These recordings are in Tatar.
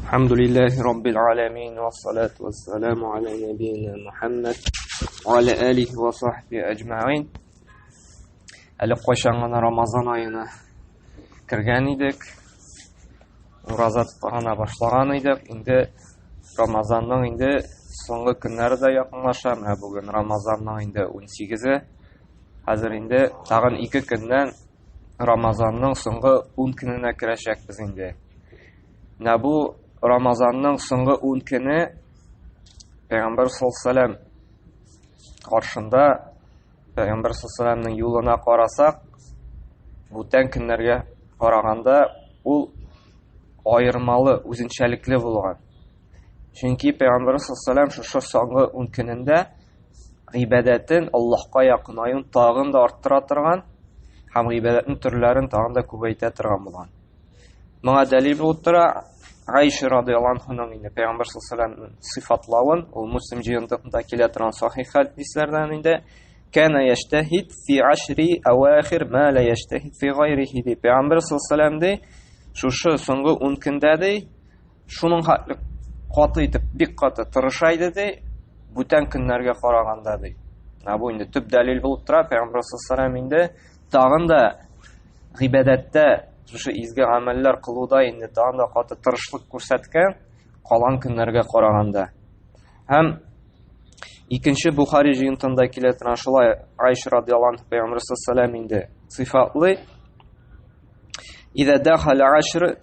الحمد لله رب العالمين والصلاة والسلام على نبينا محمد وعلى آله وصحبه أجمعين. Әле кайчан гына Рамазан аена кергән идек. Ураза тотарга башлаган идек. Инде Рамазанның инде соңгы көннәре дә якынлаша. Менә бүген Рамазанның инде 18-е. Хәзер инде тагын 2 көннән Рамазанның соңгы 10 көненә керәчәкбез инде. Менә бу Рамазанның соңгы 10 көне Пәйгамбәр саллаллаһу алейһи каршында Пәйгамбәр саллаллаһу юлына карасак, бүтән көннәргә караганда ул аермалы, үзенчәлекле булган. Чөнки Пәйгамбәр саллаллаһу шушы соңгы 10 көнендә гыйбадәтен Аллаһка якынаюын тагын да арттыра торган һәм гыйбадәтнең төрләрен тагын да күбәйтә торган булган. Моңа дәлил булып тора Айша радиаллаһу анханың инде Пәйгамбәр саллаллаһу алейһи сыйфатлавын, ул Муслим җыентыгында килә торган сахих хәдисләрдән инде кана яҗтаһид фи ашри авахир ма ла яҗтаһид фи гайрихи ди. Пәйгамбәр саллаллаһу алейһи ди, шушы соңгы 10 көндә ди, шуның хәтле каты итеп, бик каты тырыша иде ди, бүтән көннәргә караганда ди. Менә бу инде төп дәлил булып тора. Пәйгамбәр саллаллаһу алейһи инде тагын да гыйбадәттә шушы изге гамәлләр кылуда инде тагын да каты тырышлык күрсәткән калган көннәргә караганда. Һәм икенче Бухари җыентында килә торган шулай Айша радиаллаһу анха Пәйгамбәр саллаллаһу алейһи инде сыйфатлый. Иза дахала ашр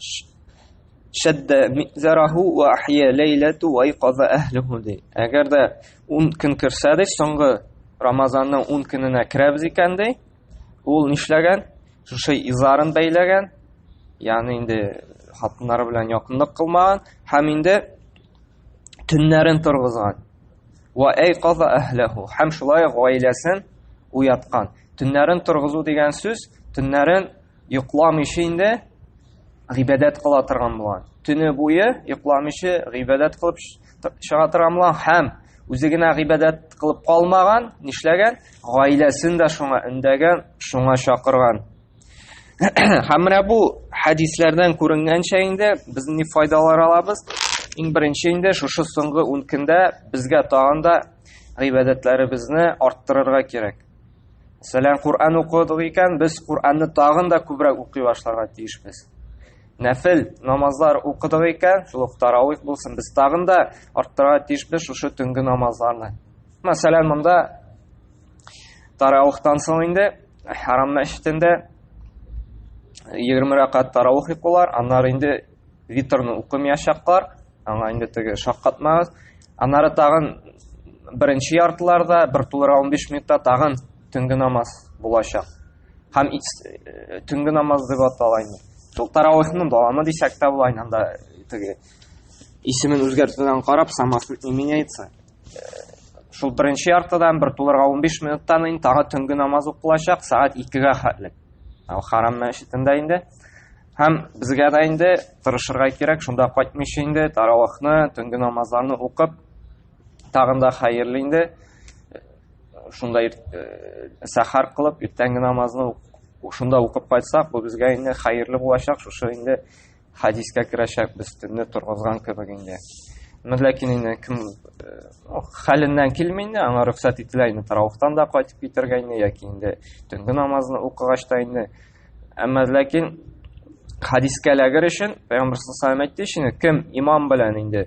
шадда мизараху ва ахья ләйләту ва айқаза әһлүһу ди. Әгәр дә 10 көн керсә ди, соңгы Рамазанның 10 көненә керәбез икән ди, ул нишләгән? Шушы изарын бәйләгән, ягъни инде хатыннары белән якынлык кылмаган һәм инде төннәрен торгызган. Ва айқаза әһләһу һәм шулай гаиләсен уяткан. Төннәрен торгызу дигән сүз, төннәрен йокламыйча инде гыйбадәт кыла торган булган. Төне буе йокламыйча гыйбадәт кылып чыга торган булган һәм үзе генә гыйбадәт кылып калмаган, нишләгән? Гаиләсен дә шуңа өндәгән, шуңа чакырган. Һәм менә бу хәдисләрдән күренгәнчә инде без ни файдалар алабыз? Иң беренче инде шушы соңгы 10 көндә безгә тагын да гыйбадәтләребезне арттырырга кирәк. Мәсәлән, Коръән укыдык икән, без Коръәнне тагын да күбрәк укый башларга тиешбез. Нәфил намазлар укыдык икән, шул ук таравих булсын, без тагын да арттырырга тиешбез шушы төнге намазларны. Мәсәлән, монда таравихтан соң инде Харам мәчетендә 20 рәкать таравих укылар, аннары инде витрны укымаячаклар, аңа инде теге шаккатмагыз. Аннары тагын беренче яртыларда, бер тулыра 15 минутта тагын төнге намаз булачак. Һәм төнге намаз дип атала инде. Шул таравихның дәвамы дисәк тә була инде, анда теге исемен үзгәртүдән карап, сама суть не меняется. Шул беренче яртыдан бер тулырга 15 минуттан инде тагы төнге намаз укылачак, сәгать 2-гә хәтле. Харам мәчетендә инде. Һәм безгә дә инде тырышырга кирәк, шунда кайтмыйча инде таравихны, төнге намазларны укып, тагын да хәерле инде шунда сәхәр кылып, иртәнге намазны шунда укып кайтсак, бу безгә инде хәерле булачак, шушы инде хәдискә керәчәк, без төнне торгызган кебек инде. Ләкин инде кем хәленнән килми инде, аңа рөхсәт ителә инде таравихтан да кайтып китәргә инде, яки инде төнге намазны укыгач та инде. Әмма ләкин хәдискә эләгер өчен Пәйгамбәр саллаллаһу алейһи әйтте инде, кем имам белән инде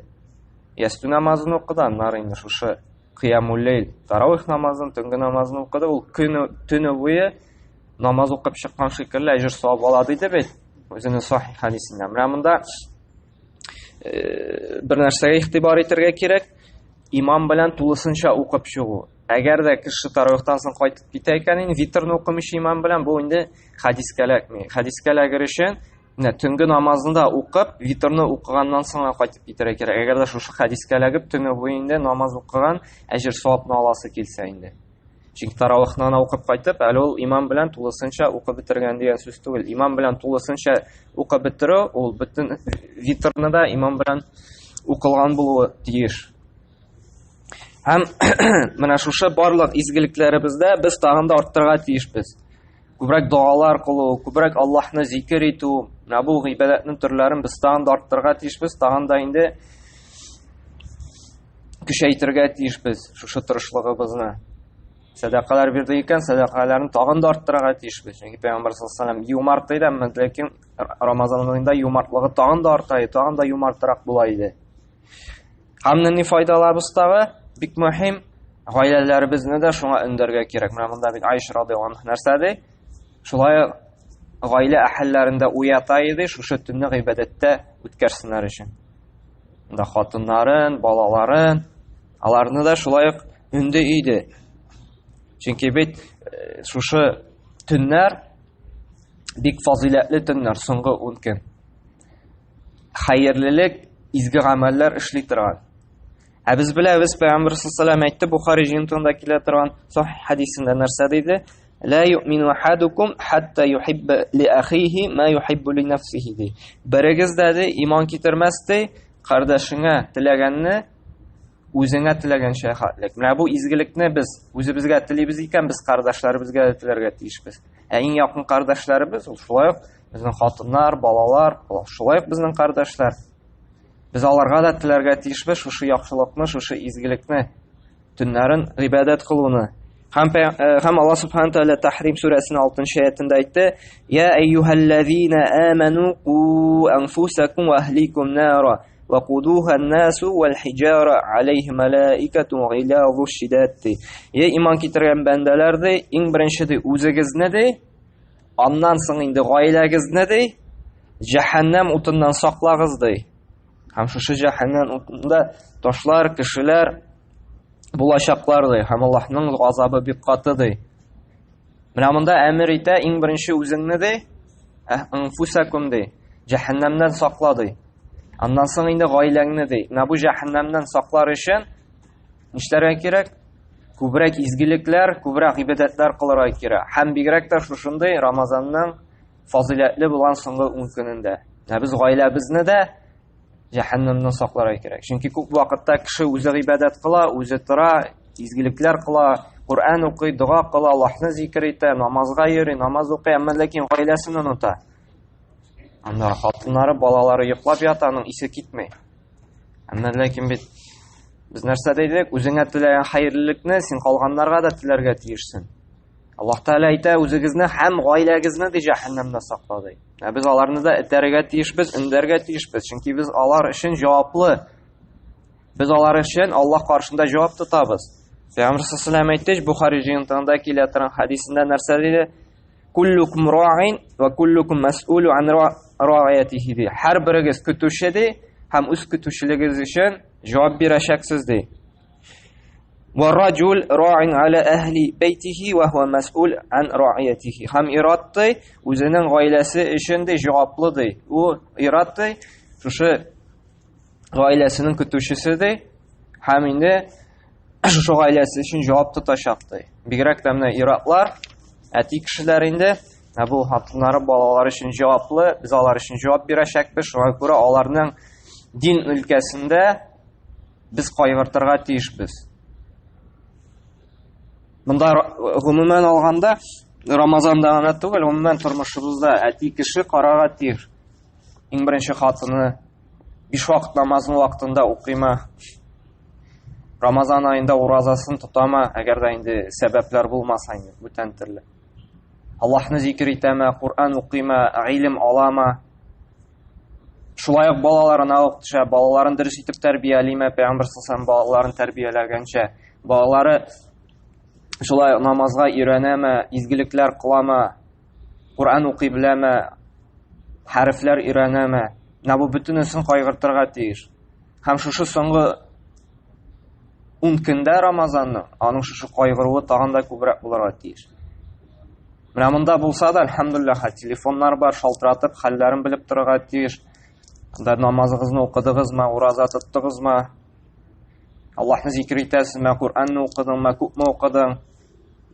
ястү намазын укыды, аннары инде шушы кыямул лейл, таравих намазын, төнге намазын укыды, ул көне төне буе намаз укып чыккан шикелле әҗер савап ала диде бит үзенең сахих хәдисендә. Менә монда бер нәрсәгә игътибар итәргә кирәк, имам белән тулысынча укып чыгу. Әгәр дә кеше таравихтан соң кайтып китә икән, инде витрны укымыйча имам белән, бу инде хәдискә эләкми. Хәдискә эләгер өчен менә төнге намазны да укып, витрны укыганнан соң кайтып китәргә кирәк. Әгәр дә шушы хәдискә эләгеп, төне буе инде намаз укыган, әҗер савапны аласы килсә инде. Чөнки таравихны гына укып кайтып, әле ул имам белән тулысынча укып бетергән дигән сүз түгел. Имам белән тулысынча укып бетерү, ул бөтен витрны да имам белән укылган булуы тиеш. Һәм менә шушы барлык изгелекләребездә без тагын да арттырырга тиешбез. Күбрәк догалар кылу, күбрәк Аллаһны зикер итү. Менә бу гыйбадәтнең төрләрен без тагын да арттырырга тиешбез, тагын да инде көчәйтергә тиешбез шушы тырышлыгыбызны. Сәдакалар бирде икән, сәдакаларны тагын да арттырырга тиешбез. Чөнки Пәйгамбәр саллаллаһу алейһи ва юмарт иде, әмма ләкин Рамазан аенда юмартлыгы тагын да арта иде, тагын да юмартрак була иде. Һәм нинди файдаларыбыз тагы? Бик мөһим, гаиләләребезне дә шуңа өндәргә кирәк. Менә монда бит Айша радиаллаһу анха нәрсә ди? Шулай гаилә әһелләрендә уята иде, шушы төнне гыйбадәттә үткәрсеннәр өчен. Монда хатыннарын, балаларын, аларны да шулай ук өнди иде. Чөнки бит э, шушы төннәр бик фазыйләтле төннәр, соңгы 10 көн. Хәерлелек, изге гамәлләр эшли торган. Ә без беләбез, Пәйгамбер саллаллаху алейһи әйтте, Бухари җыентыгында килә торган сахих хәдисендә нәрсә диде? Ла юъмину ахадукум хатта юхибба ли ахихи ма юхиббу ли нафсихи ди. Берегез дә ди иман китермәс ди, кардәшеңә теләгәнне үзеңә теләгәнчә хәтлек. Менә бу изгелекне без үзебезгә телибез икән, без кардәшләребезгә дә теләргә тиешбез. Ә иң якын кардәшләребез ул шулай ук безнең хатыннар, балалар, шулай ук безнең кардәшләр. Без аларга да теләргә тиешбез шушы яхшылыкны, шушы изгелекне, төннәрен гыйбадәт кылуны. Һәм, э, һәм Аллаһ Субхану тәгалә Тахрим сүрәсенең 6 аятында әйтте: "Я әйюһәлләзина аману ку анфусакум ва ахликум нара ва кудуха ан-насу вал хиҗара алейхи малаикату гилазу шидат". Ей иман китергән бәндәләр ди, иң беренче ди үзегезне ди, аннан соң инде гаиләгезне ди, җәһәннәм утыннан саклагыз ди. Һәм шушы җәһәннәм утында ташлар, кешеләр булачаклар ди. Һәм Аллаһның газабы бик каты ди. Менә монда әмер итә, иң беренче үзеңне ди, анфусакум ди, җәһәннәмнән сакла ди. Аннан соң инде гаиләңне ди. Менә бу җәһәннәмнән саклар өчен нишләргә кирәк? Күбрәк изгелекләр, күбрәк гыйбадәтләр кылырга кирәк. Һәм бигрәк тә шушындый Рамазанның фазыйләтле булган соңгы 10 көнендә. Ә без гаиләбезне дә җәһәннәмнән сакларга кирәк. Чөнки күп вакытта кеше үзе гыйбадәт кыла, үзе тора, изгелекләр кыла, Коръән укый, дога кыла, Аллаһны зикр итә, намазга йөри, намаз укый, әмма ләкин гаиләсен оныта. Анда хатыннары, балалары йоклап ята, аның исе китми. Әмма ләкин бит без нәрсә дидек? Үзеңә теләгән хәерлелекне син калганнарга да теләргә тиешсең. Аллаһ Тәгалә әйтә, үзегезне һәм гаиләгезне ди җәһәннәмнән сакла ди. Ә без аларны да этәргә тиешбез, өндәргә тиешбез, чөнки без алар өчен җаваплы. Без алар өчен Аллаһ каршында җавап тотабыз. Пәйгамбер саллаллаху алейһи әйтте, Бухари җыентыгында килә торган хәдисендә нәрсә диде? Куллукум ра'ин ва куллукум мас'улу ан ра'иятихи ди. Һәр берегез көтүче ди һәм үз көтүчелегез өчен җавап бирәчәксез ди. Варраҗул ра'ин аля әһли бәйтихи ва хуа мәс'ул ан ра'иятихи. Һәм ират ди, үзенең гаиләсе өчен ди җаваплы ди. Ул ират ди, шушы гаиләсенең көтүчесе ди, һәм инде шушы гаиләсе өчен җавап тотачак ди. Бигрәк тә менә иратлар, әти кешеләр инде, ә бу хатыннары, балалар өчен җаваплы, без алар өчен җавап бирәчәкбез. Шуңа күрә аларның дин өлкәсендә без кайгыртырга тиешбез. Монда гомумән алганда Рамазанда гына түгел, гомумән тормышыбызда әти кеше карарга тиеш. Иң беренче хатыны биш вакыт намазын вакытында укыймы? Рамазан аенда уразасын тотамы, әгәр дә инде сәбәпләр булмаса инде бүтән төрле. Аллаһны зикер итәме, Коръән укыймы, гыйлем аламы? Шулай ук балаларына ук төшә, балаларын дөрес итеп тәрбиялиме, пәйгамбер саллаллаху балаларын тәрбияләгәнчә, балалары шулай ук намазга өйрәнәме, изгелекләр кыламы, Коръән укый беләме, хәрефләр өйрәнәме? Менә бу бөтенесен кайгыртырга тиеш. Һәм шушы соңгы 10 көндә Рамазанның аның шушы кайгыруы тагын да күбрәк булырга тиеш. Менә монда булса да, әлхәмдулиллаһ, телефоннар бар, шалтыратып, хәлләрен белеп торырга тиеш. Анда намазыгызны укыдыгызмы, ураза тоттыгызмы? Аллаһны зикр итәсезме, Коръәнне укыдыңмы, күпме укыдың?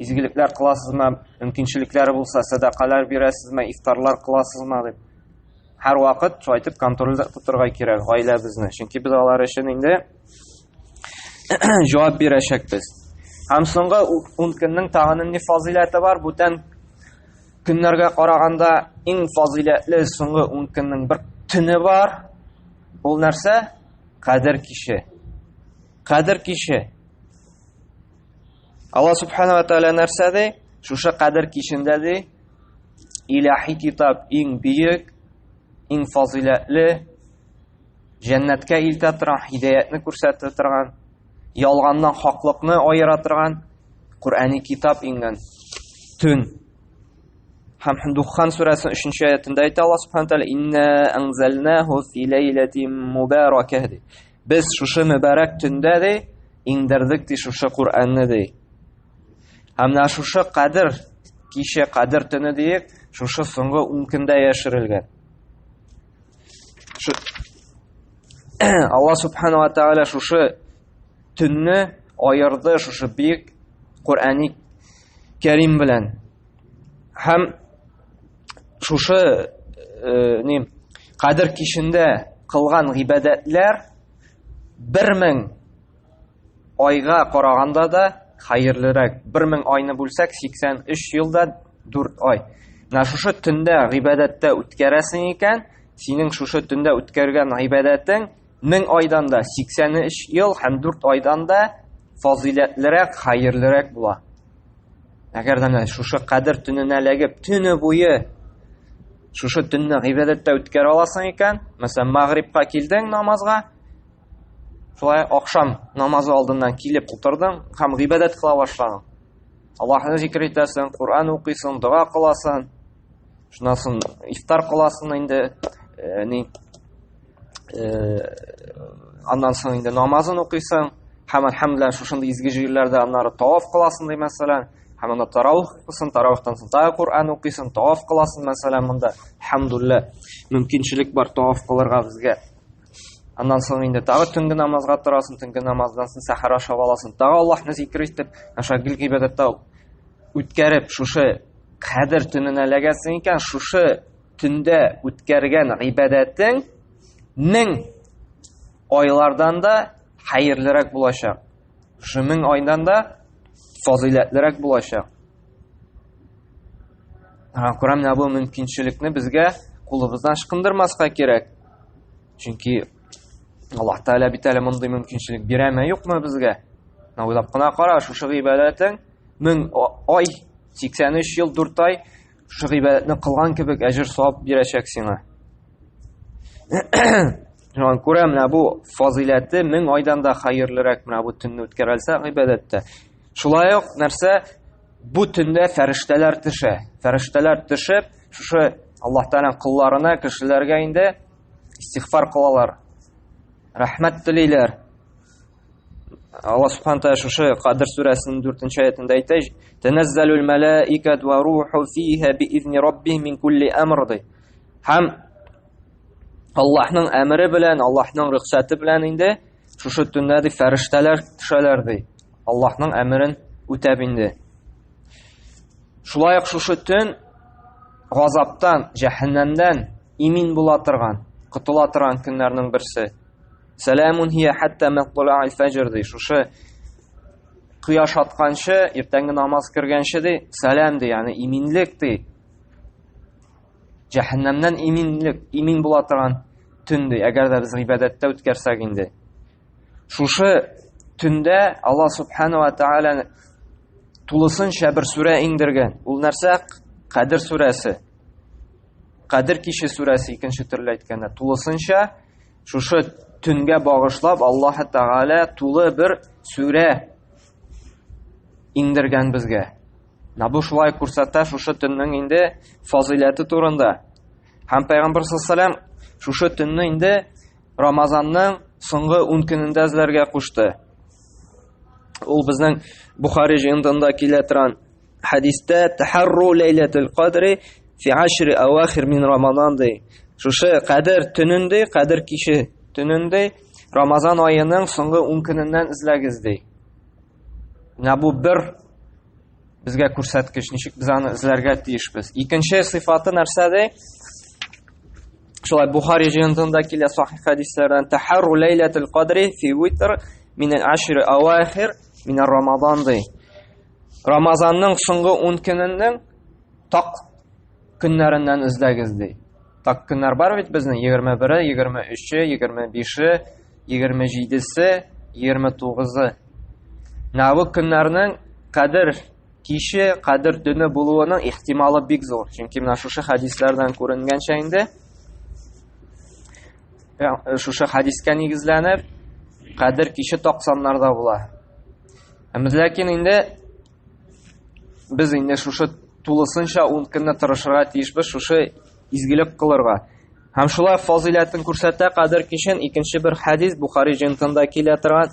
Изгелекләр кыласызмы, мөмкинчелекләре булса, сәдакалар бирәсезме, ифтарлар кыласызмы дип. Һәр вакыт шулай итеп контрольдә тотырга кирәк гаиләбезне. Чөнки без алар өчен инде җавап бирәчәкбез. Һәм соңгы 10 көннең тагын нинди фазыйләте бар? Бүтән көннәргә караганда иң фазыйләтле соңгы 10 көннең бер төне бар. Ул нәрсә? Кадер киче. Кадер киче. Алла субхана ва тааля нәрсә ди? Шушы кадер кичендә ди, илаһи китап иң бөек, иң фазыйләтле, җәннәткә илтә торган, һидаятны күрсәтә торган, ялганнан хаклыкны аера торган Коръәни китап иңгән төн. Һәм Духан сүрәсенең 3 аятында әйтә Алла субхана тааля: "Инна анзалнаху фи ләйләтин мубаракah" ди. Без шушы мөбарәк төндә ди иңдердек ди шушы Коръәнне ди. Һәм менә шушы кадер киче, кадер төне диек, шушы соңгы 10 көндә яшерелгән. Алла субхана ва тааля шушы төнне аерды шушы бик Коръәни Кәрим белән. Һәм шушы э, ни Кадер кичендә кылган гыйбадәтләр 1000 айга караганда да хәерлерәк. 1000 айны бүлсәк, 83 елда 4 ай. Менә шушы төндә гыйбадәттә үткәрәсең икән, синең шушы төндә үткәргән гыйбадәтең 1000 айдан да 83 ел һәм 4 айдан да фазыйләтлерәк, хәерлерәк була. Әгәр дә менә шушы кадер төненә эләгеп, төне буе шушы төнне гыйбадәттә үткәрә аласың икән, мәсәлән, мәгърибка килдең намазга, шулай ахшам намазы алдыннан килеп утырдың һәм гыйбадәт кыла башладың. Аллаһны зикр итәсең, Коръән укыйсың, дога кыласың. Шуннан соң ифтар кыласың инде, э, ни э, аннан соң инде намазын укыйсың һәм әлхәмдүлилләһ шушындый изге җирләрдә аннары таваф кыласың ди мәсәлән һәм анда таравих укыйсың, таравихтан соң тагы Коръән укыйсың, таваф кыласың мәсәлән монда әлхәмдүлилләһ мөмкинчелек бар таваф кылырга безгә. Аннан соң инде тагы төнге намазга торасың, төнге намаздан соң сәхәр ашап аласың, тагы Аллаһны зикр итеп, аша гел гыйбадәттә үткәреп, шушы кадер төненә эләгәсең икән, шушы төндә үткәргән гыйбадәтең мең айлардан да хәерлерәк булачак. Шушы мең айдан да фазыйләтлерәк булачак. Күрә менә бу мөмкинчелекне безгә кулыбыздан ычкындырмаска кирәк. Чөнки Аллаһ Тәгалә бит әле мондый мөмкинчелек бирәме, юкмы безгә? Менә уйлап кына кара, шушы гыйбадәтең мең ай, 83 ел, 4 ай шушы гыйбадәтне кылган кебек әҗер савап бирәчәк сиңа. Шуңа күрә менә бу фазыйләте мең айдан да хәерлерәк менә бу төнне үткәрелсә гыйбадәттә. Шулай ук нәрсә бу төндә фәрештәләр төшә. Фәрештәләр төшеп, шушы Аллаһ Тәгаләнең колларына, кешеләргә инде истигъфар кылалар. Рәхмәт телиләр. Аллаһ Субхану тәгалә шушы Кадр сүрәсенең 4 аятында әйтә: "Таназзалул малаикату ва руху фиха биизни раббихим мин кулли амр" ди. Һәм Аллаһның әмере белән, Аллаһның рөхсәте белән инде шушы төндә ди фәрештәләр төшәләр ди. Аллаһның әмерен үтәп инде. Шулай ук шушы төн газаптан, җәһәннәмдән имин була торган, котыла торган көннәрнең берсе. Сәламун хия хәтта матла'ил фәҗр ди. Шушы кояш атканчы, иртәнге намаз кергәнче ди, сәлам ди, ягъни иминлек ди. Җәһәннәмнән иминлек, имин була торган төн ди, әгәр дә без гыйбадәттә үткәрсәк инде. Шушы төндә Аллаһ субхана ва тааля тулысынча бер сүрә иңдергән. Ул нәрсә? Кадер сүрәсе. Кадер киче сүрәсе икенче төрле әйткәндә, тулысынча шушы төнгә багышлап Аллаһ Тәгалә тулы бер сүрә иңдергән безгә. Менә бу шулай күрсәтә шушы төннең инде фазыйләте турында. Һәм Пәйгамбер саллаллаху шушы төнне инде Рамазанның соңгы 10 көнендә эзләргә кушты. Ул безнең Бухари җыентында килә торган хәдистә тахарру ләйләтул кадри фи ашри авахир мин Рамазан ди. Шушы кадер төнен ди, кадер киче төнен ди, Рамазан аеның соңгы 10 көненнән эзләгез ди. Менә бу бер безгә күрсәткеч, ничек без аны эзләргә тиешбез. Икенче сыйфаты нәрсә ди? Шулай Бухари җыентында килә сахих хәдисләрдән тахарру ләйләтул кадри фи витр мин ал-ашр авахир мин Рамазан ди. Рамазанның соңгы 10 көненең так көннәреннән эзләгез ди. Так көннәр бар бит безнең 21-е, 23-е, 25-е, 27-се, 29-ы. Менә бу көннәрнең кадер киче, кадер төне булуының ихтималы бик зур. Чөнки менә шушы хәдисләрдән күренгәнчә инде шушы хәдискә нигезләнеп, кадер киче токсаннарда була. Әмма ләкин инде без инде шушы тулысынча ун көнне тырышырга тиешбез, шушы изгелек кылырга. Һәм шулай фазыйләтен күрсәтә кадер кичен икенче бер хәдис Бухари җыентында килә торган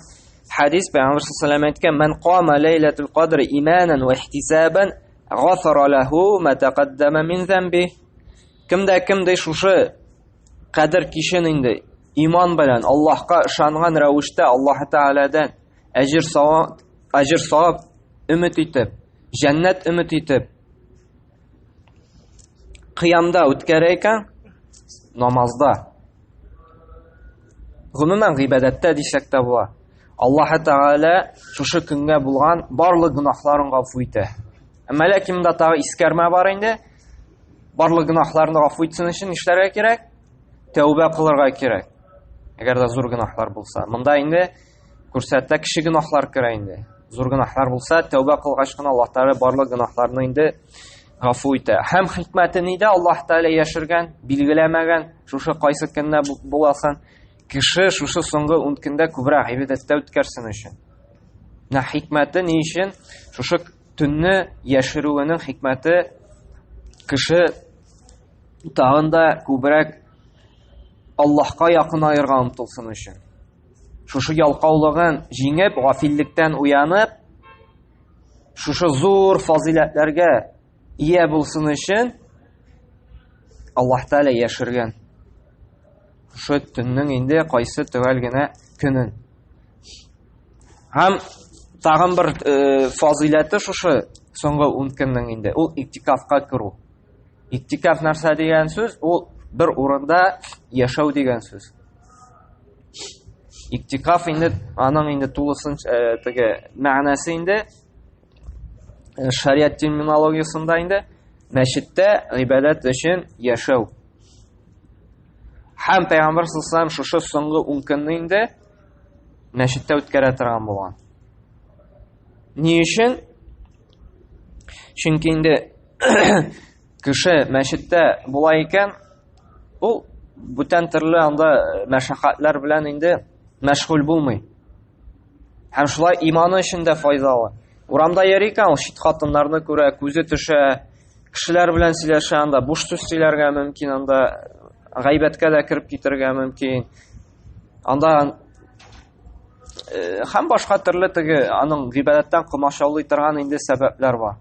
хәдис Пәйгамбәр саллаллаху әйткән: "Ман кама ләйләтул кадр иманан ва ихтисабан, гафара лаху ма тaqaddama мин замби." Кемдә кем ди шушы кадер кичен инде иман белән Аллаһка ышанган рәвештә Аллаһ Тәгаләдән әҗер савап, әҗер савап өмет итеп, җәннәт өмет итеп, кыямда үткәрә икән, намазда. Гомумән гыйбадәттә дисәк тә була. Аллаһ Тәгалә шушы көнгә булган барлык гөнаһларын гафу итә. Әмма ләкин монда тагы искәрмә бар инде. Барлык гөнаһларны гафу итсен өчен нишләргә кирәк? Тәүбә кылырга кирәк. Әгәр дә зур гөнаһлар булса. Монда инде күрсәтә кече гөнаһлар керә инде. Зур гөнаһлар булса, тәүбә кылгач кына Аллаһ Тәгалә барлык гөнаһларны инде гафу итә. Һәм хикмәте нидә? Аллаһ Тәгалә яшергән, билгеләмәгән, шушы кайсы көндә буласын. Кеше шушы соңгы 10 көндә күбрәк гыйбадәттә үткәрсен өчен. Менә хикмәте ни өчен? Шушы төнне яшерүенең хикмәте кеше тагын да күбрәк Аллаһка якынаерга омтылсын өчен. Шушы ялкаулыгын җиңеп, гафиллектән уянып, шушы зур фазыйләтләргә ия булсын өчен Аллаһ Тәгалә яшергән. Шушы төннең инде кайсы төгәл генә көнен. Һәм тагын бер э, фазыйләте шушы соңгы 10 көннең инде ул иктикафка керү. Иктикаф нәрсә дигән сүз? Ул бер урында яшәү дигән сүз. Иктикаф инде аның инде тулысын э, теге мәгънәсе инде э, шариат терминологиясендә инде мәчеттә гыйбадәт өчен яшәү. Һәм Пәйгамбәр саллаллаху шушы соңгы 10 көнне инде мәчеттә үткәрә торган булган. Ни өчен? Чөнки инде кеше мәчеттә була икән, ул бүтән төрле анда э, мәшәкатьләр белән инде мәшгуль булмый. Һәм шулай иманы өчен дә файдалы. Урамда йөри икән, ул чит хатыннарны күрә, күзе төшә, кешеләр белән сөйләшә, анда буш сүз сөйләргә мөмкин, анда гайбәткә дә кереп китәргә мөмкин. Анда э, һәм башка төрле теге аның гыйбадәттән комачаулый торган инде сәбәпләр бар.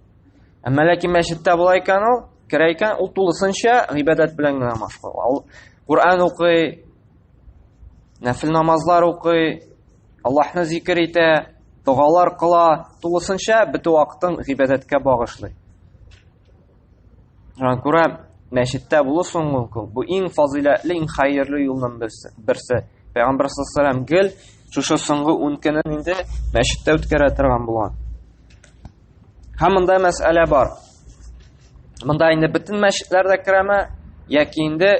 Әмма ләкин мәчеттә була икән ул, керә икән, ул тулысынча гыйбадәт белән генә мәшгуль. Ул Коръән укый, нәфил намазлар укый, Аллаһны зикер итә, догалар кыла, тулысынча бөтен вакытын гыйбадәткә багышлый. Шуңа күрә мәчеттә булу соңгы көн. Бу иң фазыйләтле, иң хәерле юлның берсе. берсе. Пәйгамбәр саллаллаху алейһи гел шушы соңгы 10 көнен инде мәчеттә үткәрә торган булган. Һәм монда мәсьәлә бар. Монда инде бөтен мәчетләр дә керәме яки инде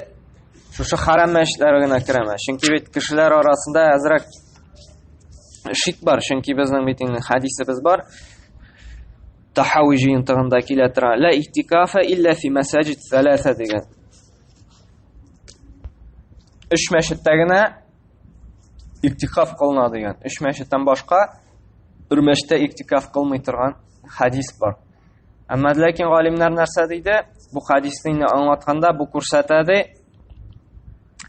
шушы харам мәчетләре генә керәме? Чөнки бит кешеләр арасында әзрәк шик бар, чөнки безнең бит инде хәдисебез бар. Тахауи җыентыгында килә тора. Ла иhtикафа илля фи масаҗид саласа дигән. Өч мәчеттә генә иктикаф кылына дигән. Өч мәчеттән башка бер мәчеттә иктикаф кылмый торган хадис бар. Әмма ләкин галимнәр нәрсә диде? Бу хадисне инде аңлатканда бу күрсәтә ди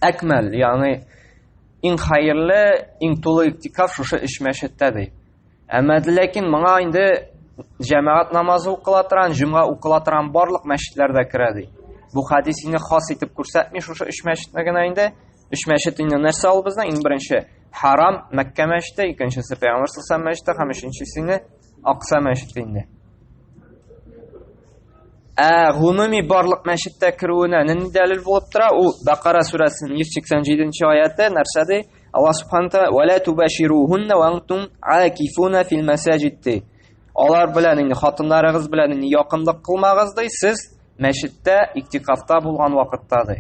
әкмәл, ягъни иң хәерле, иң тулы иктикаф шушы өч мәчеттә ди. Әмма ләкин моңа инде җәмәгать намазы укыла торган, җомга укыла торган барлык мәчетләр дә керә ди. Бу хадис инде хас итеп күрсәтми шушы өч мәчетне генә инде. Өч мәчет инде нәрсә ул безнең? Иң беренче Харам Мәккә мәчете, икенчесе Пәйгамбәр саллаллаху мәчете һәм өченчесе инде Акса мәчете инде. Ә гомуми барлык мәчеттә керүенә нинди дәлил булып тора? Ул Бакара сүрәсенең 187 аяты нәрсә ди? Аллаһ субхана тааля ва ла тубаширухунна ва антум акифуна фил масаҗид ди. Алар белән инде хатыннарыгыз белән инде якынлык кылмагыз ди, сез мәчеттә иктикафта булган вакытта ди.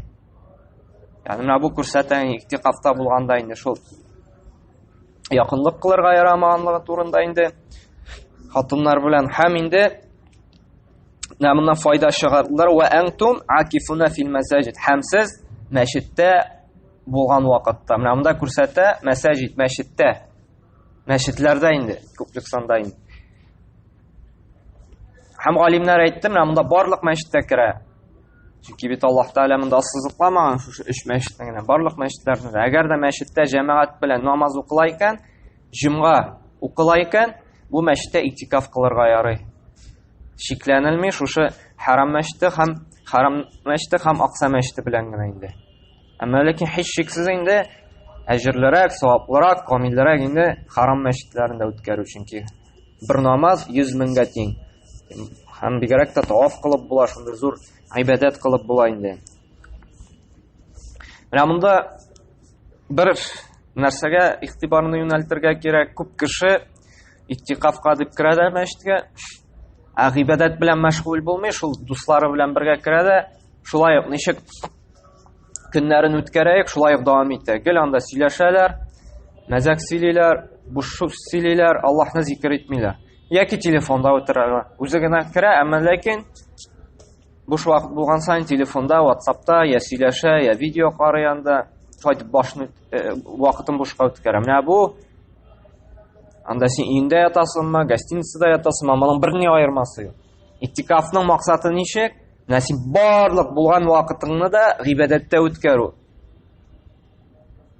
Ягъни менә бу күрсәтә иктикафта булганда инде шул якынлык кылырга ярамаганлыгы турында инде хатыннар белән һәм инде менә моннан файда чыгардылар ва антум акифуна фил масаҗид һәм сез мәчеттә булган вакытта менә монда күрсәтә мәсаҗид мәчеттә мәчетләрдә инде күплек санда инде һәм галимнәр әйтте менә монда барлык мәчеттә керә Чөнки бит Аллаһ Тәгалә монда ассызыкламаган шушы өч мәчетне генә, барлык мәчетләрне дә. Әгәр дә мәчеттә җәмәгать белән намаз укыла икән, җомга укыла икән, бу мәчеттә иктикаф кылырга ярый. Шикләнелми шушы Харам мәчете һәм Харам мәчете һәм Акса мәчете белән генә инде. Әмма ләкин һичшиксез инде әҗерлерәк, саваплырак, камилрәк инде Харам мәчетләрендә үткәрү, чөнки бер намаз 100 меңгә тиң. Һәм бигрәк тә таваф кылып була, шундый зур гыйбадәт кылып була инде. Менә монда бер нәрсәгә игътибарны юнәлтергә кирәк. Күп кеше иттикафка дип керә дә мәчеткә, ә гыйбадәт белән мәшгуль булмый, шул дуслары белән бергә керә дә, шулай ук ничек көннәрен үткәрәек, шулай ук дәвам итә. Гел анда сөйләшәләр, мәзәк сөйлиләр, буш сөйлиләр, Аллаһны зикер итмиләр. Яки телефонда утыра. Үзе генә керә, әмма ләкин буш вакыт булган саен телефонда, WhatsAppта я сөйләшә, я видео карый анда, шулай итеп башны э, вакытын бушка үткәрә. Менә бу анда син өеңдә ятасыңмы, гостиницада ятасыңмы, моның берни аермасы юк. Иттикафның максаты ничек? Менә син барлык булган вакытыңны да гыйбадәттә үткәрү.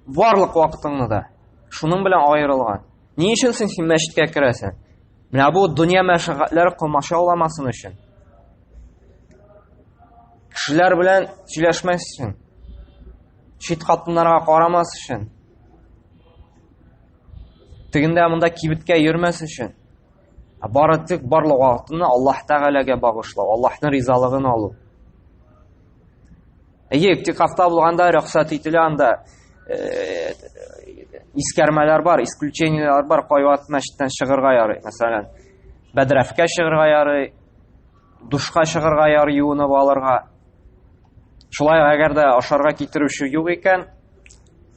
Барлык вакытыңны да. Шуның белән аерылган. Ни өчен син син мәчеткә керәсең? Менә бу дөнья мәшәкатьләре комачауламасын өчен. Кешеләр белән сөйләшмәс өчен. Чит хатыннарга карамас өчен. Тегендә монда кибеткә йөрмәс өчен. Ә бары тик барлык вакытны Аллаһ Тәгаләгә багышлау, Аллаһның ризалыгын алу. Әйе, иктикафта булганда рөхсәт ителә анда э, искәрмәләр бар, исключениеләр бар, кайвакыт мәчеттән чыгырга ярый, мәсәлән, бәдрәфкә чыгырга ярый, душка чыгырга ярый, юынып алырга. Шулай әгәр дә ашарга китерүче юк икән,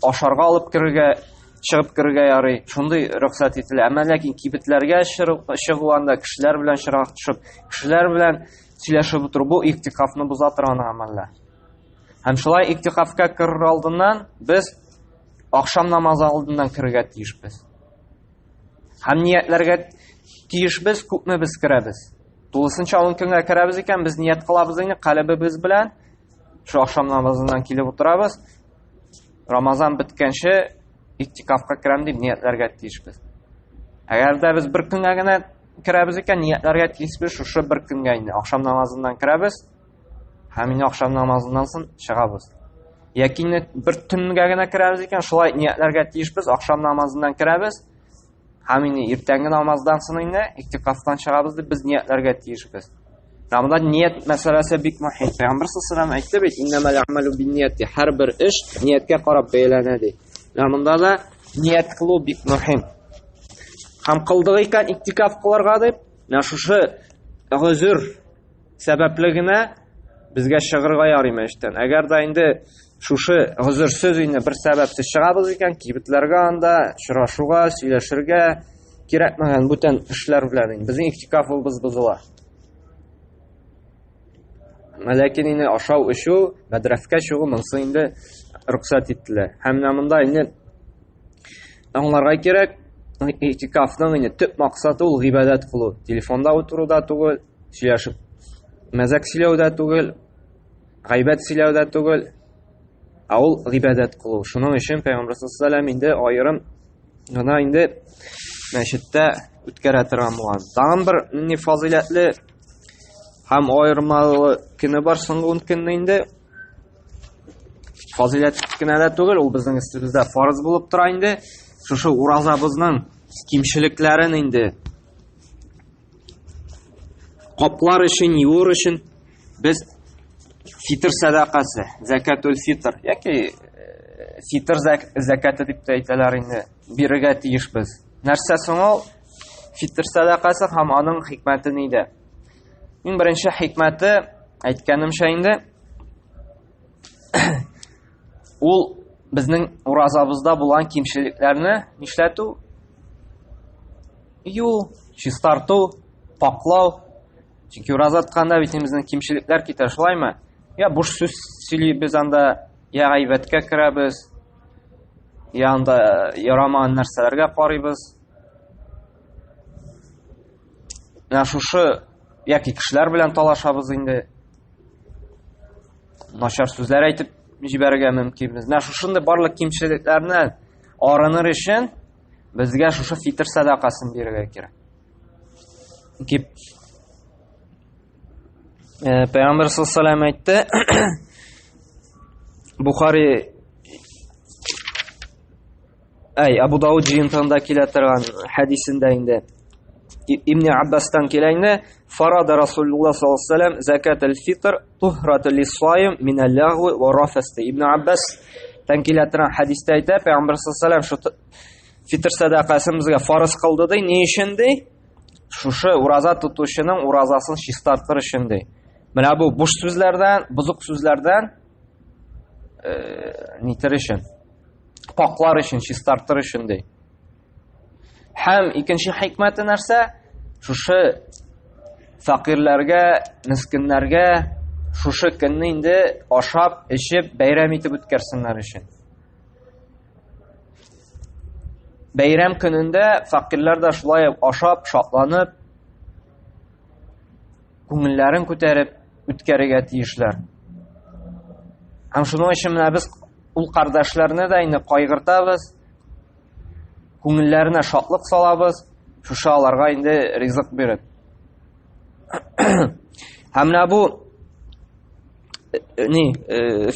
ашарга алып керергә, чыгып керергә ярый. Шундый рөхсәт ителә. Әмма ләкин кибетләргә чыгу анда кешеләр белән очрашып, кешеләр белән сөйләшеп утыру бу иктикафны боза торган гамәлләр. Һәм шулай иктикафка керер алдыннан без ахшам намазы алдыннан керергә тиешбез. Һәм ниятләргә тиешбез, күпме без керәбез. Тулысынча 10 көнгә керәбез икән, без ният кылабыз инде калебебез белән. Шу ахшам намазыннан килеп утырабыз. Рамазан беткәнче иттикафка керәм дип ниятләргә тиешбез. Әгәр дә без бер көнгә генә керәбез икән, ниятләргә тиешбез шушы бер көнгә инде. Ахшам намазыннан керәбез һәм инде ахшам намазыннан соң чыгабыз. Яки инде бер төнгә генә керәбез икән, шулай ниятләргә тиешбез, ахшам намазыннан керәбез һәм инде иртәнге намаздан соң инде иттикафтан чыгабыз дип без ниятләргә тиешбез. Монда ният мәсьәләсе бик мөһим. Пәйгамбәр саллаллаху алейһи әйтте бит, иннәмәл әмәлү бинният, һәрбер эш нияткә карап бәяләнә ди. Менә монда да ният кылу бик мөһим. Һәм кылдык икән иттикаф кылырга дип, менә шушы гозер сәбәпле генә безгә чыгырга ярый мәчеттән. Әгәр дә инде шушы гозерсез инде бер сәбәпсез чыгабыз икән, кибетләргә анда очрашуга, сөйләшергә кирәкмәгән бүтән эшләр белән инде безнең иктикафыбыз бозыла. Ләкин инде ашау, эчү, мәдрәфкә чыгу монысы инде рөхсәт ителә. Һәм менә монда инде аңларга кирәк, иттикафның инде төп максаты ул гыйбадәт кылу. Телефонда утыру да түгел, сөйләшеп мәзәк сөйләү дә түгел, гайбәт сөйләү дә түгел, ә ул гыйбадәт кылу. Шуның өчен Пәйгамбәр саллаллаху алейһи инде аерым гына инде мәчеттә үткәрә торган булган. Тагын бер ни фазыйләтле һәм аермалы көне бар соңгы ун көнне инде. Фазыйләт кенә дә түгел, ул безнең өстебездә фарыз булып тора инде. Шушы уразабызның кимчелекләрен инде каплар өчен, юыр өчен без фитр сәдакасы, зәкәтул фитр яки э, фитр зәкәте дип тә әйтәләр инде, бирергә тиешбез. Нәрсә соң ул? Фитр сәдакасы һәм аның хикмәте нидә? Иң беренче хикмәте. Әйткәнемчә инде, ул безнең уразабызда булган кимчелекләрне нишләтү? Юу, чистарту, паклау. Чөнки ураза тотканда бит безнең кимчелекләр китә, шулаймы? Я буш сүз сөйлибез анда, я гайбәткә керәбез, я анда ярамаган нәрсәләргә карыйбыз. Менә шушы яки кешеләр белән талашабыз инде. Начар сүзләр әйтеп җибәрергә мөмкинбез. Менә шушындый барлык кимчелекләрне арыныр өчен безгә шушы фитр сәдакасын бирергә кирәк. Дип Пәйгамбер саллаллаху алейһи әйтте. Бухари Әй, Абу Дауд җыентыгында килә торган хәдисендә инде Ибн Аббастан килә инде, фарада Расулуллаһ саллаллаһу алейһи вәсәлләм закат аль-фитр тухрату лис-саим мин ал-лагви ва рафас. Ибн Аббастан килә торган хәдистә әйтә, Пәйгамбер саллаллаһу алейһи вәсәлләм шу фитр сәдакасын безгә фарыз кылды ди. Ни өчен ди? Шушы ураза тотучының уразасын чистартыр өчен ди. Менә бу буш сүзләрдән, бозык сүзләрдән нитер өчен, паклар өчен, чистартыр өчен ди. Һәм икенче хикмәте нәрсә? Шушы фәкыйрьләргә, мескеннәргә шушы көнне инде ашап, эчеп, бәйрәм итеп үткәрсеннәр өчен. Бәйрәм көнендә фәкыйрьләр дә шулай ашап, шатланып, күңелләрен күтәреп үткәрергә тиешләр. Һәм шуның өчен менә без ул кардәшләрне дә инде кайгыртабыз, күңелләренә шатлык салабыз, шушы аларга инде ризык биреп. Һәм менә бу ни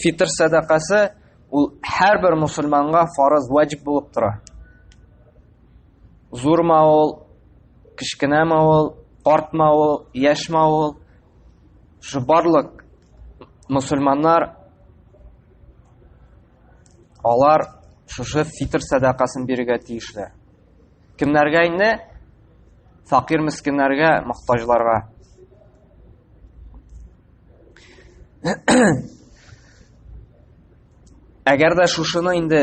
фитр сәдакасы ул һәрбер мусульманга фарыз, ваҗиб булып тора. Зурмы ул, кечкенәме ул, картмы ул, яшьме ул, шушы барлык мусульманнар алар шушы фитр сәдакасын бирергә тиешләр. Кемнәргә инде? Факир мескеннәргә, мохтаҗларга. Әгәр дә шушыны инде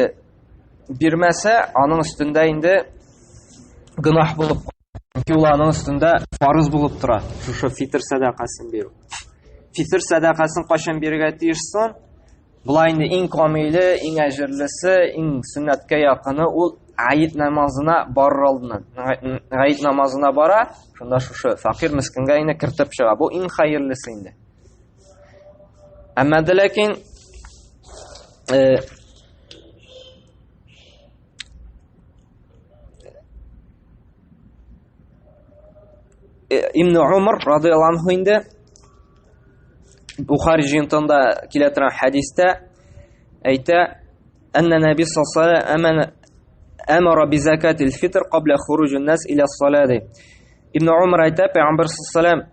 бирмәсә, аның өстендә инде гөнаһ булып, чөнки ул аның өстендә фарыз булып тора, шушы фитр сәдакасын бирү. Фитр сәдакасын кайчан бирергә тиеш соң? Болай инде иң камиле, иң әҗерлесе, иң сөннәткә якыны ул гаит намазына барыр алдыннан. Гаит намазына бара, шунда шушы факир мескенгә инде кертеп чыга. Бу иң хәерлесе инде. Әмма дә ләкин Ибн Умар радиаллаһу анһу инде Бухари җыентыгында килә торган хәдистә әйтә, әннә Нәби саллаллаһу алейһи әмара би закатил фитр кабла хуруҗин нас иля салә ди. Ибн Умар әйтә, Пәйгамбәр саллаллаһу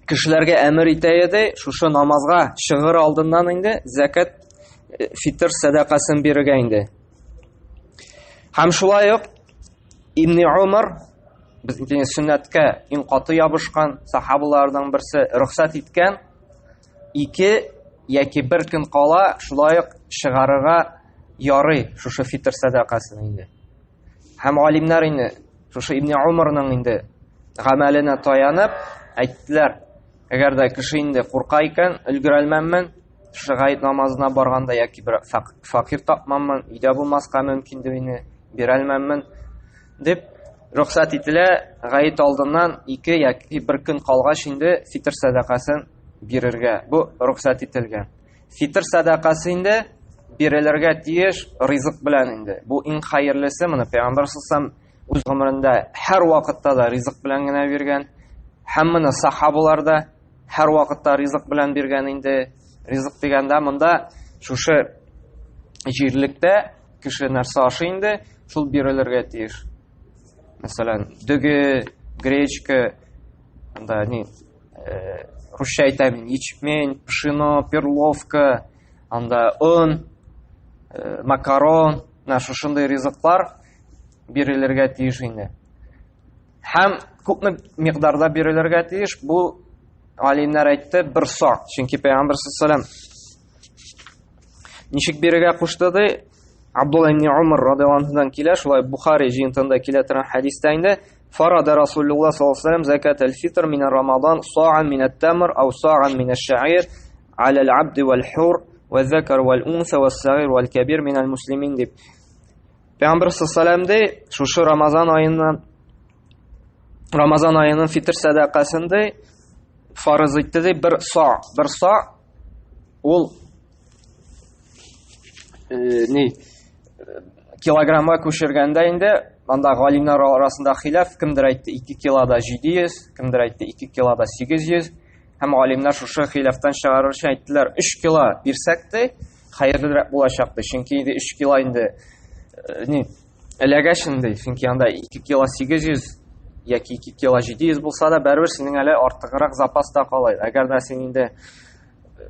кешеләргә әмер итә иде, шушы намазга чыгыр алдыннан инде закат фитр сәдакасын бирергә инде. Һәм шулай ук Ибн Умар без инде сөннәткә иң каты ябышкан сахабаларның берсе рөхсәт иткән ике яки бер көн кала шулай ук чыгарырга ярый шушы фитр сәдакасын инде. Һәм галимнәр инде шушы Ибн Умарның инде гамәленә таянып әйттеләр, әгәр дә кеше инде курка икән, өлгерә алмаммын, шушы гает намазына барганда яки бер факир тапмаммын, өйдә булмаска мөмкин дип инде бирә алмаммын дип рөхсәт ителә, гает алдыннан ике яки бер көн калгач инде фитр сәдакасын бирергә. Бу рөхсәт ителгән. Фитр сәдакасы инде бирелергә тиеш ризык белән инде. Бу иң хәерлесе, моны Пәйгамбәр саллаллаһу үз гомерендә һәр вакытта да ризык белән генә биргән. Һәм моны сахабалар да һәр вакытта ризык белән биргән инде. Ризык дигәндә монда шушы җирлектә кеше нәрсә ашый инде, шул бирелергә тиеш. Мәсәлән, дөге, гречка, анда ни, русча әйтәм, ячмень, пшено, перловка, анда он, макарон, менә шушындый ризыклар бирелергә тиеш инде. Һәм күпме микъдарда бирелергә тиеш, бу галимнәр әйтте, бер са. Чөнки Пәйгамбер саллаллаху ничек бирергә кушты ди? Абдулла ибн Умар радиаллаху анһудан килә, шулай Бухари җыентында килә торган хәдистә инде Фарада Расулуллах саллаллаху алейһи вәсәлләм закат аль-фитр мин Рамадан са'ан мин ат-тамр ау са'ан мин аш-шa'ир аля ал-абд вал-хур ва-закар вал-унса вас-сагир вал-кабир мин аль-муслимин дип. Пәйгамбер саллаллаху ди, шушы Рамазан аеннан Рамазан аеның фитр сәдакасын ди фарыз итте ди бер са, бер са ул ни килограммга күчергәндә инде анда галимнәр арасында хилаф, кемдер әйтте 2 килода 700, кемдер әйтте 2 килода 800. Һәм галимнәр шушы хилафтан чыгарыр өчен әйттеләр, 3 кило бирсәк тә хәерлерәк булачак ди. Чөнки инде 3 кило инде ни эләгәч инде, чөнки анда 2 кило 800 яки 2 кило 700 булса да, бәрібір синең әле артыграк запас та кала. Әгәр дә син инде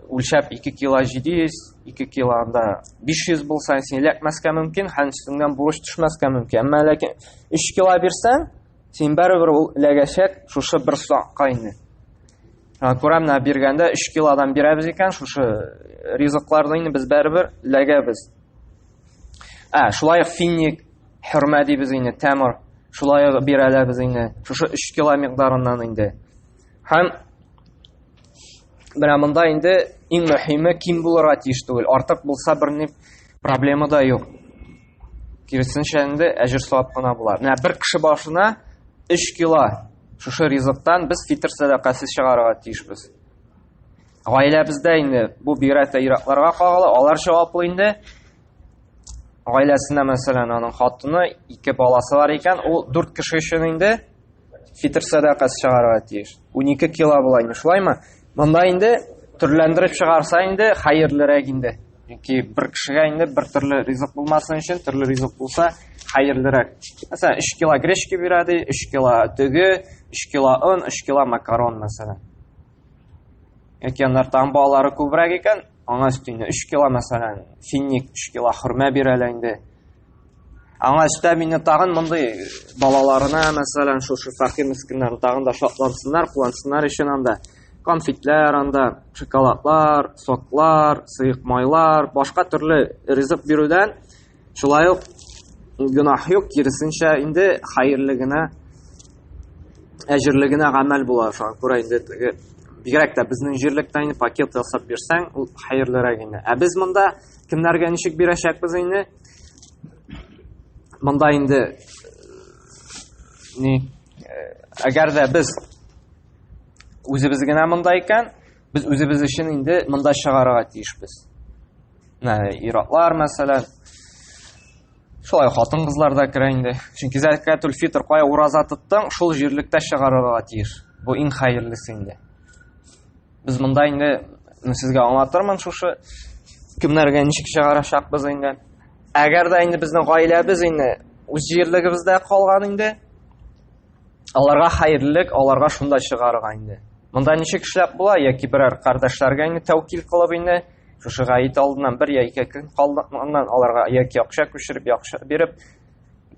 үлчәп 2 кило 700, 2 кило анда 500 булса, син эләкмәскә мөмкин, һәм өстеңнән бурыч төшмәскә мөмкин. Әмма ләкин 3 кило бирсәң, син бәрібір ул эләгәчәк шушы бер сакка инде. Күрә менә биргәндә 3 килодан бирәбез икән, шушы ризыкларны инде без бәрібір эләгәбез. Ә, шулай ук финик, хөрмә дибез инде, тәмыр, шулай ук бирәләбез инде. Шушы 3 кило микъдарыннан инде. Һәм менә монда инде иң мөһиме ким булырга тиеш түгел. Артык булса берни проблема да юк. Киресенчә инде әҗер савап кына була. Менә бер кеше башына 3 кило шушы ризыктан без фитр сәдакасы чыгарырга тиешбез. Гаиләбездә инде бу бигрәк тә ир-атларга кагыла, алар җаваплы инде. Гаиләсендә, мәсәлән, аның хатыны, ике баласы бар икән, ул 4 кеше өчен инде фитр сәдакасы чыгарырга тиеш. 12 кило була инде, шулаймы? Монда инде төрләндереп чыгарса инде хәерлерәк инде. Чөнки бер кешегә инде бер төрле ризык булмасын өчен төрле ризык булса хәерлерәк. Мәсәлән, 3 кило гречка бирә ди, 3 кило дөге, 3 кило он, 3 кило макарон, мәсәлән. Яки аннар тагын балалары күбрәк икән, аңа өстенә 3 кило, мәсәлән, финик, 3 кило хөрмә бирәләр инде. Аңа өстәп инде тагын мондый балаларына, мәсәлән, шушы фәкыйрь мескиннәр тагын да шатлансыннар, куансыннар өчен анда конфетлар, анда шоколадлар, соклар, сыек майлар, башка төрле ризык бирүдән шулай ук гөнаһ юк, киресенчә инде хәерле генә, әҗерле генә гамәл була. Шуңа күрә инде теге бигрәк тә безнең җирлектә инде пакет ясап бирсәң, ул хәерлерәк инде. Ә без монда кемнәргә ничек бирәчәкбез инде? Монда инде ни, әгәр дә без үзебез генә монда икән, без үзебез өчен инде монда чыгарырга тиешбез. Менә ир-атлар, мәсәлән, шулай хатын-кызлар да керә инде. Чөнки зәкәтул фитр кая ураза тоттың, шул җирлектә чыгарырга тиеш. Бу иң хәерлесе инде. Без монда инде сезгә аңлатырмын шушы кемнәргә ничек чыгарачакбыз инде. Әгәр дә инде безнең гаиләбез инде үз җирлегебездә калган инде, аларга хәерлелек, аларга шунда чыгарырга инде. Монда ничек эшләп була, яки берәр кардәшләргә инде тәүкил кылып инде, шушы гаит алдыннан бер я ике көн калганнан аларга яки акча күчереп, акча биреп,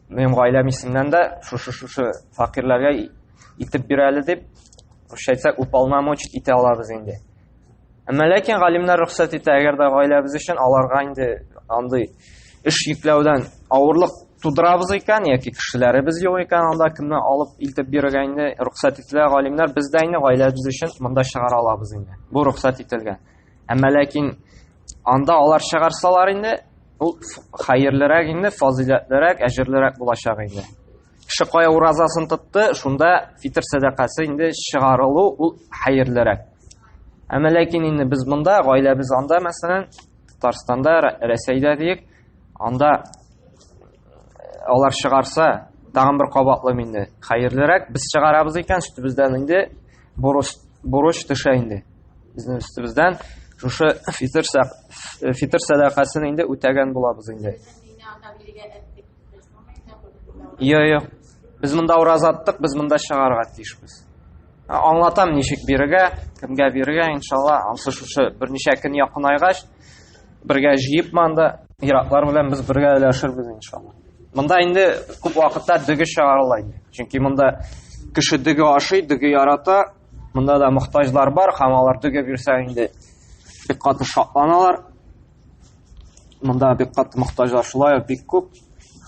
минем гаиләм исеменнән дә шушы-шушы факирләргә итеп бирәле дип, русча әйтсәк, уполномочить итә алабыз инде. Әмма ләкин галимнәр рөхсәт итә, әгәр дә гаиләбез өчен аларга инде андый эш йөкләүдән авырлык тудырабыз икән, яки кешеләребез юк икән, анда кемне алып илтеп бирергә инде рөхсәт ителә галимнәр, без дә инде гаиләбез өчен монда чыгара алабыз инде. Бу рөхсәт ителгән. Әмма ләкин анда алар чыгарсалар инде, ул хәерлерәк инде, фазыйләтлерәк, әҗерлерәк булачак инде. Кеше кая уразасын тотты, шунда фитр сәдакасы инде чыгарылу ул хәерлерәк. Әмма ләкин инде без монда, гаиләбез анда, мәсәлән, Татарстанда, Рәсәйдә диек, анда алар чыгарса, тагын бер кабатлыйм инде, хәерлерәк, без чыгарабыз икән, өстебездән инде бурыч, бурыч төшә инде. Безнең өстебездән шушы фитр фитр сәдакасын инде үтәгән булабыз инде. Юк, юк. Без монда ураза тоттык, без монда чыгарга тиешбез. Аңлатам ничек бирергә, кемгә бирергә, иншалла, ансы шушы берничә көн якынайгач, бергә җыеп монда ираклар белән без бергә өләшербез иншалла. Монда инде күп вакытта дөге чыгарыла инде. Чөнки монда кеше дөге ашый, дөге ярата. Монда да мохтаҗлар бар һәм алар дөге бирсә инде бик каты шатланалар. Монда бик каты мохтаҗлар шулай ук бик күп.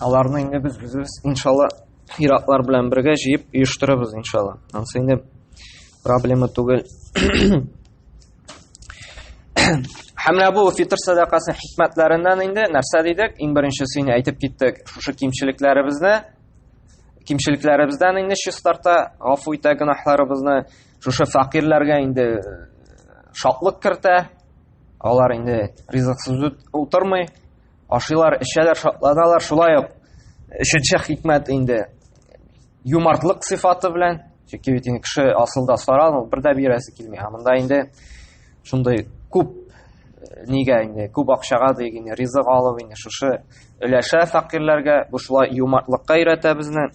Аларны инде без үзебез иншалла иратлар белән бергә җыеп оештырабыз иншалла. Ансы инде проблема түгел. Һәм менә бу фитр сәдакасының хикмәтләреннән инде нәрсә дидек? Иң беренчесе инде әйтеп киттек, шушы кимчелекләребезне кимчелекләребездән инде чистарта, гафу итә гөнаһларыбызны, шушы фәкыйрьләргә инде шатлык кертә. Алар инде ризыксыз утырмый, ашыйлар, эчәләр, шатланалар. Шулай ук өченче хикмәт инде юмартлык сыйфаты белән, чөнки бит инде кеше асылда саран, ул бер дә бирәсе килми. Ә монда инде шундый күп нигә инде күп акчага дип инде ризык алып инде шушы өләшә фәкыйрьләргә, бу шулай юмартлыкка өйрәтә безне.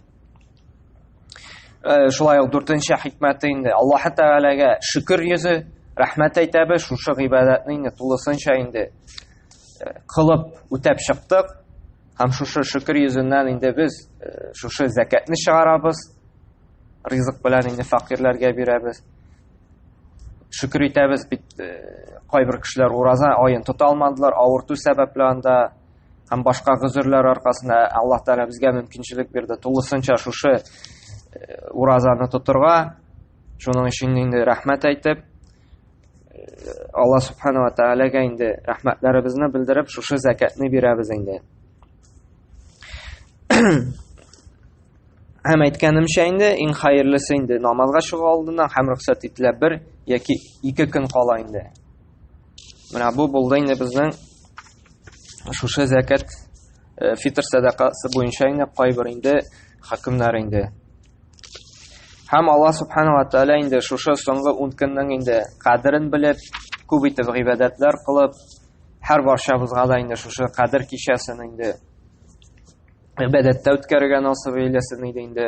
Шулай ук дүртенче хикмәте инде Аллаһ Тәгаләгә шөкер йөзе, рәхмәт әйтәбез, шушы гыйбадәтне инде тулысынча инде кылып үтәп чыктык. Һәм шушы шөкер йөзеннән инде без шушы зәкәтне чыгарабыз. Ризык белән инде фәкыйрьләргә бирәбез. Шөкер итәбез бит, кайбер кешеләр ураза аен тота алмадылар, авырту сәбәпле анда һәм башка гозерләр аркасында. Аллаһ Тәгалә безгә мөмкинчелек бирде тулысынча шушы уразаны тотырга. Шуның өчен инде рәхмәт әйтеп, Алла Субхана ва Тәгаләгә инде рәхмәтләребезне белдереп, шушы зәкәтне бирәбез инде. Һәм әйткәнемчә инде, иң хәерлесе инде намазга чыгу алдыннан һәм рөхсәт ителә бер яки ике көн кала инде. Менә бу булды инде безнең шушы зәкәт фитр сәдакасы буенча инде кайбер инде хөкемнәр инде. Һәм Алла Субхану ва Тааля инде шушы соңгы 10 көннең инде кадерен белеп, күп итеп гыйбадәтләр кылып, һәр барчабызга да инде шушы кадер кичәсен инде гыйбадәттә үткәрергә насыйп әйләсен иде инде.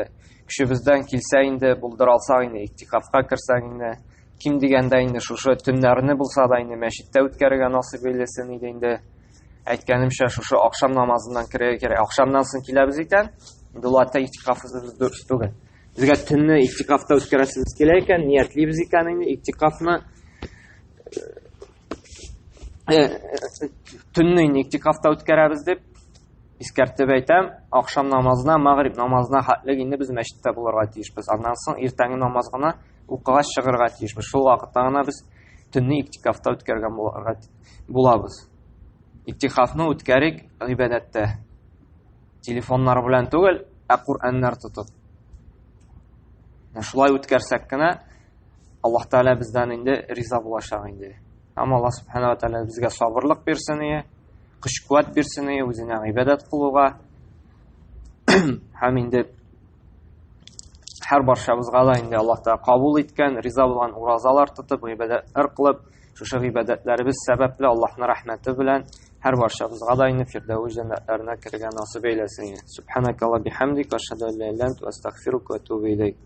Көчебездән килсә инде, булдыра алсак инде, иктикафка керсәк инде, ким дигәндә инде шушы төннәрне булса да инде мәчеттә үткәрергә насыйп әйләсен иде инде. Әйткәнемчә, шушы ахшам намазыннан керергә кирәк. Ахшамнан соң киләбез икән, инде ул атта иктикафыбыз дөрес түгел. Безгә төнне иктикафта үткәрәсебез килә икән, ниятлибез икән инде иктикафны, төнне инде иктикафта үткәрәбез дип искәртеп әйтәм, ахшам намазына, магриб намазына хәтлек инде без мәчеттә булырга тиешбез. Аннан соң иртәнге намаз гына укыгач чыгарга тиешбез. Шул вакытта гына без төнне иктикафта үткәргән булырга булабыз. Иктикафны үткәрик гыйбадәттә. Телефоннар белән түгел, ә Коръәннәр тотып. Шулай үткәрсәк кенә Аллаһ Тәгалә бездән инде риза булачак инде. Һәм Аллаһ Субхана ва Тәгалә безгә сабырлык бирсен ие, көч-куәт бирсен ие үзенә гыйбадәт кылуга. Һәм инде һәр барчабызга да инде Аллаһ Тәгалә кабул иткән, риза булган уразалар тотып, гыйбадәтләр кылып, шушы гыйбадәтләребез сәбәпле Аллаһның рәхмәте белән һәр барчабызга да инде Фирдәүс җәннәтләренә керергә насыйп әйләсен. Субханакалла бихамдик, ашһаду ан ла илаһа илля анта, астагфирука ва атубу илейк.